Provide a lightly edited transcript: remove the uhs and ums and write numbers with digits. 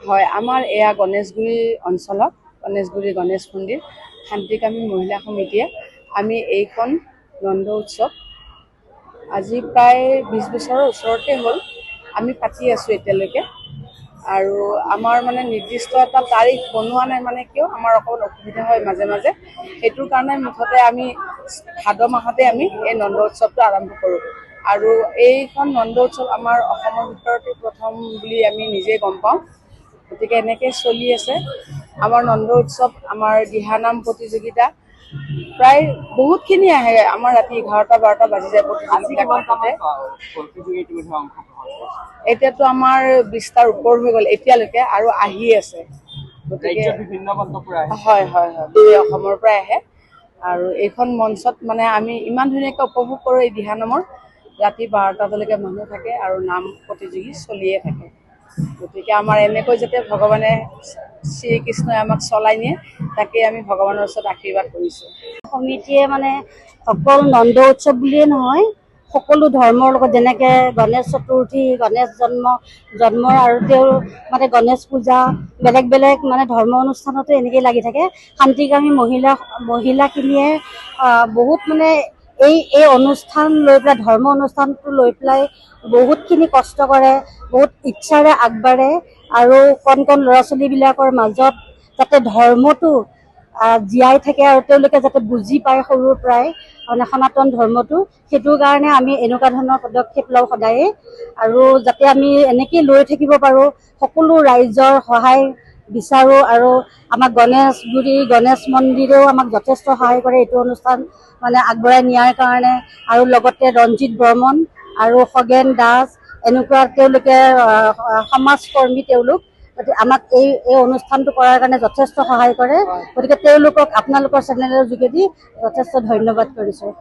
হয়, আমাৰ এয়া গণেশগুৰি অঞ্চলত গণেশগুৰি গণেশ মন্দিৰ শান্তিকামী মহিলা সমিতিয়ে আমি এইখন নন্দ উৎসৱ আজি প্ৰায় 20 বছৰৰ ওচৰতে হ'ল, আমি পাতি আছোঁ এতিয়ালৈকে। আৰু আমাৰ মানে নিৰ্দিষ্ট এটা তাৰিখ বনোৱা নাই, মানে কিয় আমাৰ অকণমান অসুবিধা হয় মাজে মাজে, সেইটোৰ কাৰণে মুঠতে আমি ভাদ মাহতে আমি এই নন্দ উৎসৱটো আৰম্ভ কৰোঁ। আৰু এইখন নন্দ উৎসৱ আমাৰ অসমৰ ভিতৰতে প্ৰথম বুলি আমি নিজেই গম পাওঁ। গতিকে এনেকৈ চলি আছে আমাৰ নন্দ উৎসৱ। আমাৰ দিহানাম প্ৰতিযোগিতা প্ৰায় বহুতখিনি আহে। আমাৰ ৰাতি 11টা 12টা বাজি যায় আজি প্ৰতিযোগিতা কিমানটামান কৰোঁতে। প্ৰতিযোগী ইতিমধ্যে অংশগ্ৰহণ কৰিছে? এতিয়াতো আমাৰ 20টাৰ ওপৰ হৈ গ'ল এতিয়ালৈকে আৰু আহি আছে। গতিকে ৰাজ্যৰ বিভিন্ন প্ৰান্তৰ পৰা আহিছে? হয়, গোটেই অসমৰ পৰাই আহে। আৰু এইখন মঞ্চত মানে আমি ইমান ধুনীয়াকৈ উপভোগ কৰোঁ এই দিহানামৰ। ৰাতি 12টালৈকে মানুহ থাকে আৰু নাম প্ৰতিযোগী চলিয়ে থাকে। গতিকে আমাৰ এনেকৈ যাতে ভগৱানে শ্ৰীকৃষ্ণই আমাক চলাই নিয়ে, তাকেই আমি ভগৱানৰ ওচৰত আশীৰ্বাদ কৰিছোঁ। সমিতিয়ে মানে অকল নন্দ উৎসৱ বুলিয়ে নহয়, সকলো ধৰ্মৰ লগত, যেনেকে গণেশ চতুৰ্থী, গণেশ জন্মৰ আৰু তেওঁৰ মানে গণেশ পূজা, বেলেগ বেলেগ মানে ধৰ্ম অনুষ্ঠানতো এনেকেই লাগি থাকে। শান্তিকামী মহিলাখিনিয়ে বহুত মানে এই এই অনুষ্ঠান লৈ পেলাই, ধৰ্ম অনুষ্ঠানটো লৈ পেলাই বহুতখিনি কষ্ট কৰে, বহুত ইচ্ছাৰে আগবাঢ়ে আৰু কণ কণ ল'ৰা ছোৱালীবিলাকৰ মাজত যাতে ধৰ্মটো জীয়াই থাকে আৰু তেওঁলোকে যাতে বুজি পায় সৰুৰ পৰাই মানে সনাতন ধৰ্মটো, সেইটোৰ কাৰণে আমি এনেকুৱা ধৰণৰ পদক্ষেপ লওঁ সদায়ে। আৰু যাতে আমি এনেকেই লৈ থাকিব পাৰোঁ, সকলো ৰাইজৰ সহায় বিচাৰোঁ। আৰু আমাক গণেশগুৰি গণেশ মন্দিৰেও আমাক যথেষ্ট সহায় কৰে এইটো অনুষ্ঠান মানে আগবঢ়াই নিয়াৰ কাৰণে। আৰু লগতে ৰঞ্জিত বৰ্মন আৰু খগেন দাস, এনেকুৱা তেওঁলোকে সমাজকৰ্মী তেওঁলোক। গতিকে আমাক এই এই অনুষ্ঠানটো কৰাৰ কাৰণে যথেষ্ট সহায় কৰে। গতিকে তেওঁলোকক আপোনালোকৰ চেনেলৰ যোগেদি যথেষ্ট ধন্যবাদ কৰিছোঁ।